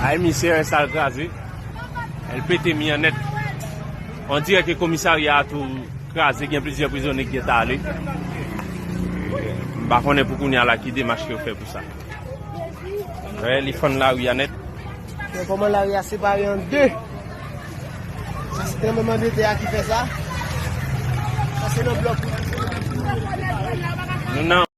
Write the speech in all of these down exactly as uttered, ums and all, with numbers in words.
Ay, misye, sa l kraze. L pete mi an nèt. On dirè ke komisarya a tou kraze, gen plizyè prizonye ki gentan ale. M pa konnen pou kounye a la ki demach ke yo fè pou sa. Wè, li fann lari a nèt. Men kòman lari a separe an de? Sa se tranblemanntè a ki fè sa? Sa se nan blòk. Nou nan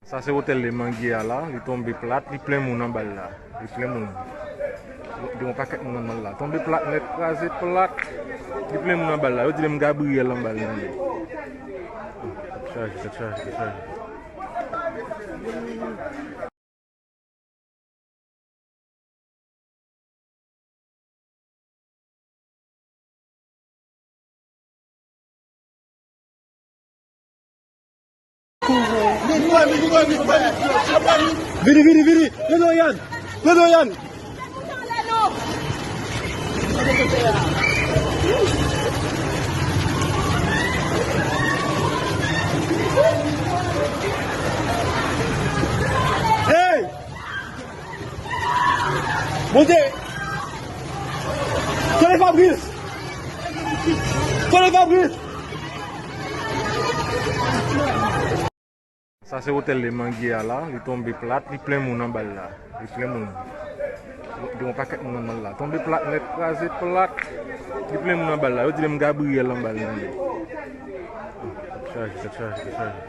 Sa se otèl de Mangi a la, li tonbe plat, li plen moun anba l la. Li plen moun. Gen yon pakèt moun anba l la. Tonbe plat nèt, kraze plat. Li plen moun anba l la. Yo di menm Gabriyèl anba l nan li. Tèt chaje, tèt chaje, tèt chaje. Vini, vini, vini! Leve w, Yann! Leve w, Yann! Hey! Bondye! Tande Fabrice! Tande Fabrice! Sa se otèl de Mangi a la, li tonbe plat, li plen moun anba l la. Li plen moun. Gen yon pakèt moun anba l la. Tonbe plat nèt, kraze plat. Li plen moun anba l la. Yo di menm Gabriyèl anba l nan li. Tèt chaje, tèt chaje, tèt chaje.